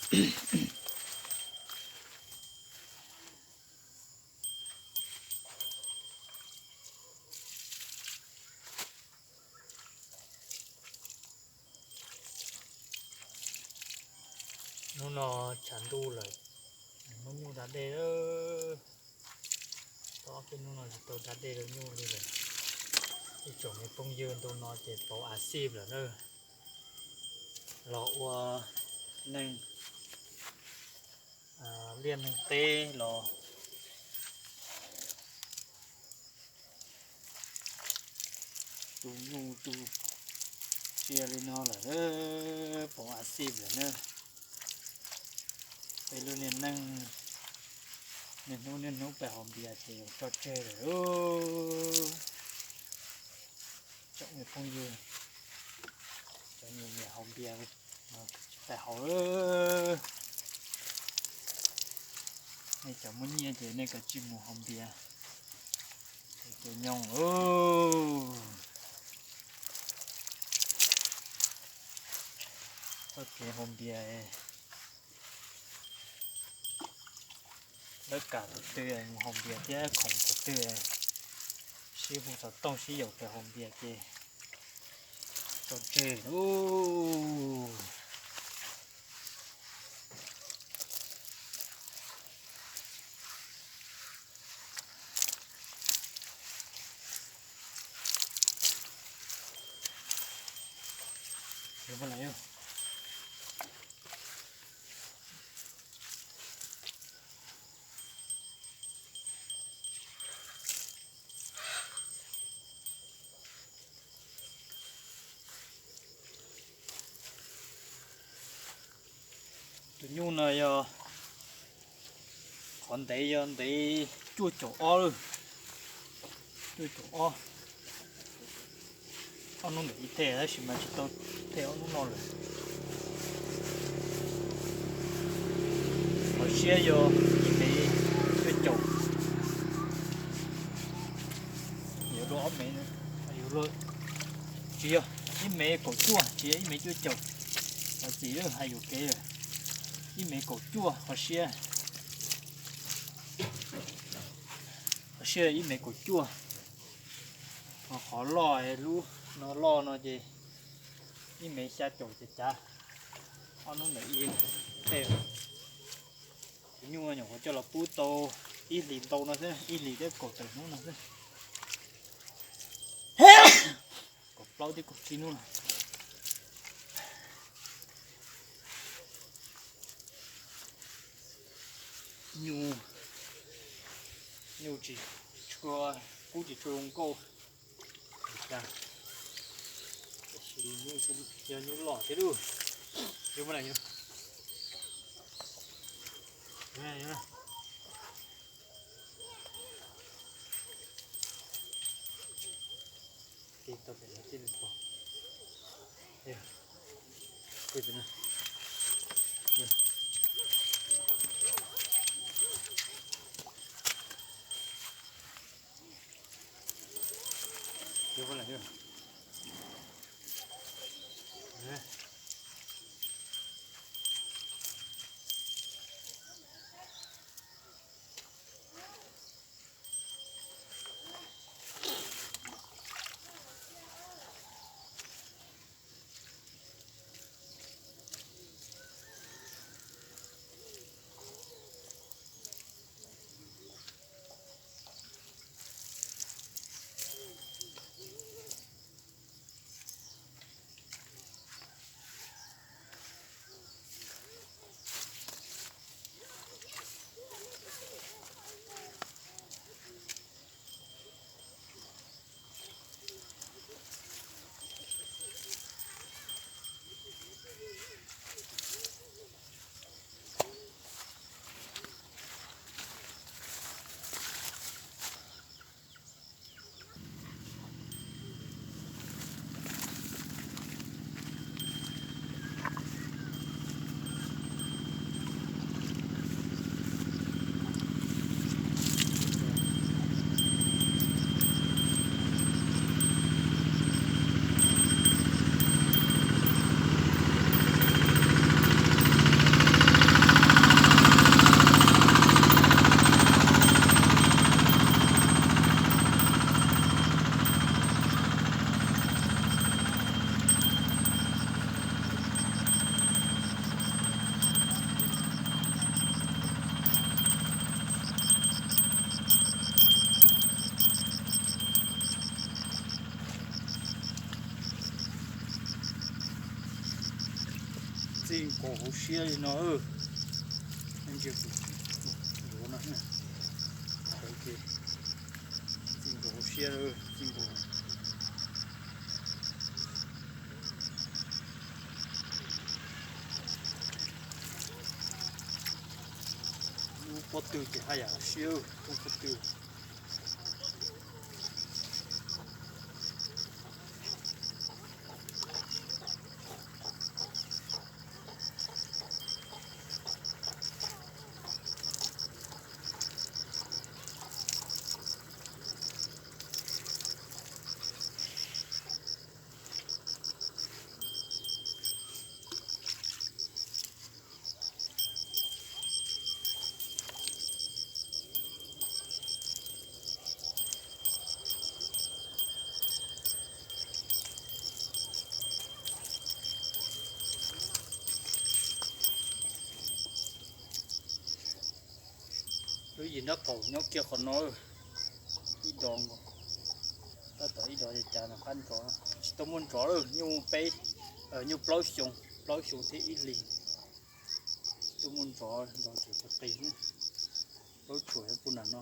Hnub no tshav ntuj lawm, muab nyuj da dej. Tau ob peb hnub no tsis tau da dej rau nyuj li lawm. Ib tsoom me phooj ywg, ntu no ces pauv a xij lawm na, los ua neej liaj neej teb los tu nyuj tu tsiaj li no lawm, pauv a xij lawm na. Peb lub niaj neej niaj hnub niaj hnub pem haus npias ces tso tseg lawm. Tsoom me phooj ywg, cov nyiam nyiam haus npias tsis pais haus. Nej cov muaj nyiaj ces nej kav tsij mus haus npias, ces nyob txoj kev haus npias. Lawv kam tus twg mus haus npias thiab khoom tus twg sib hu xov tooj sib yaum pem haus npias ces tso tseg lauj. Tus nyuj no yog qhov ntev, yog ntev cuaj caum ob lawm, cuaj caum ob. Ob hnub ntawm ib teg tab sis mas tsis tau teg ob hnub no lawm. Qhov siab yog ib mev cuaj caum, yuav luag ob mev, yuav luag, tsis yog, ib mev kaum cuaj tsis yog ib mev cuaj caum. Cov txiv hais yuam kev, ib mev kaum cuaj qhov siab, qhov siab ib mev kaum cuaj. Ho qhov loj, lub no loj no ces ib mev xya caum ces cav ob hnub ntawm ib teg. Tus nyuj no nyuam qhuav coj los pub tau ib hlis ntau no xwb, ib hlis thiab kaum tawm hnub no xwb, kaum plaub thiab kaum tsib hnub no. Nyuj, nyuj tsis tshua, kub tsis tshua zoo nkauj. Yog nyuj loj thiab lauj. Txij nkaus hauv siab li no, ntsia kuv yuav no, txij nkaus hauv siab, txij nkaus. Lub pob tw ces haj yam siab, lub pob tw. Lub yim nraub qaum nyob kiag qhov no, ib dos nkaus, tab tom ib dos ces cas nws qab nrov, tsis tau muaj nrov lawm, nyuj peb, nyuj plaub xyoo, plaub xyoo thiab ib hlis, tsis tau muaj nrov, nrov tseem qis qis, plaub tshuam puag nram no.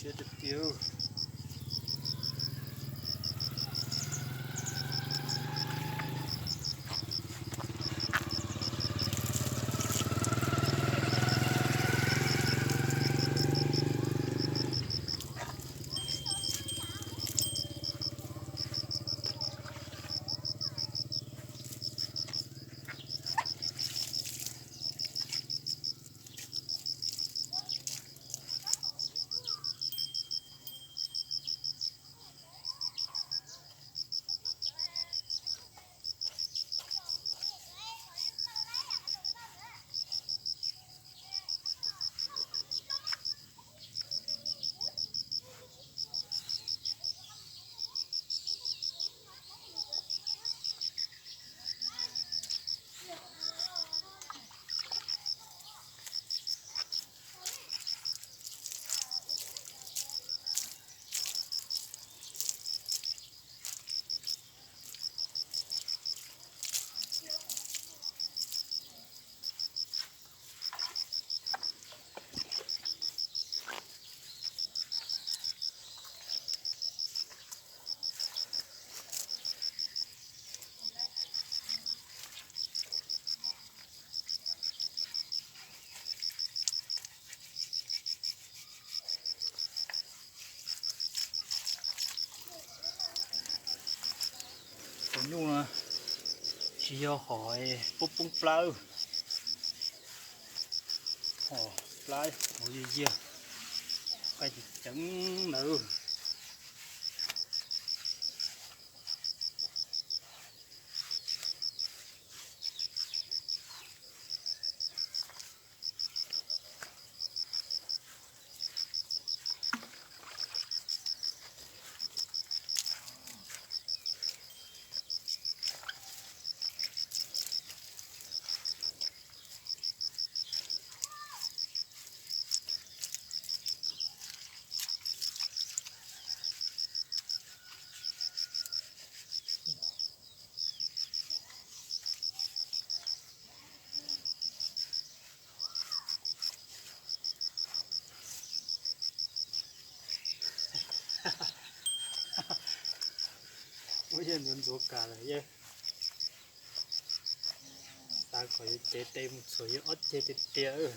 Tiag tiag. Hom nyuj no tsis yog hom poob poob plawb, hom plab hauv yiag yiag, qaij ceev ntawd. Ua yog ntxuav ntxuav kas lawm yog xav kom yus cev tes mus txhuam yus ob ceg tiag tiag.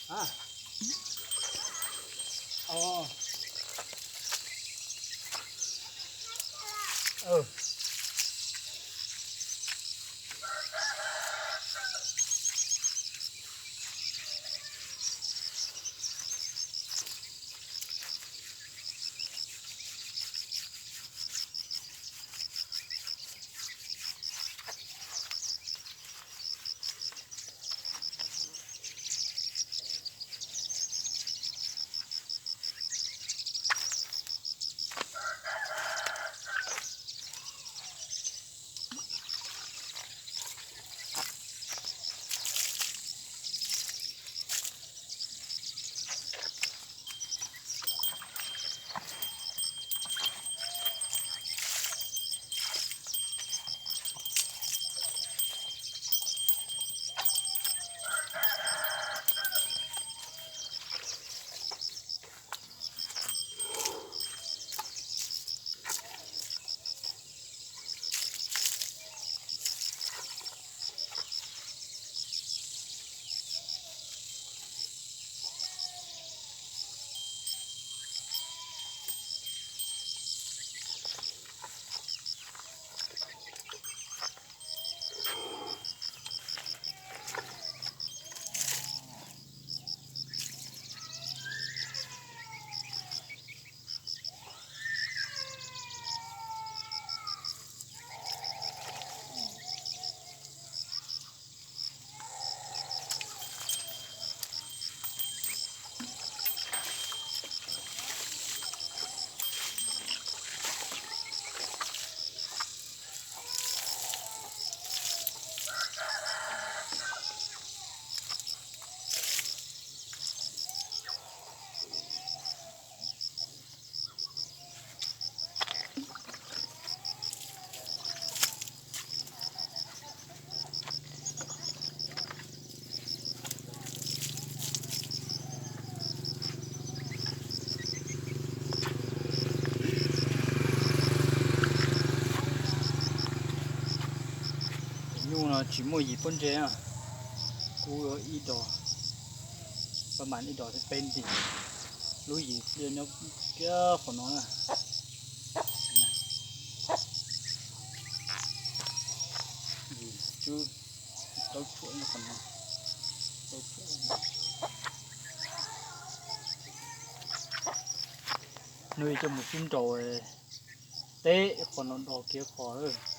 A, o, Nyuj no tsis muaj yim pob ntseg, kub ib dos, pab mam ib dos thiab peb ntim. Lub yim liaj nyob kiag qhov no na. Yim tswb, taub tshuam nyob qhov no. Hnub ib coj mus tsib nraus teb qhov no do kiag qhov.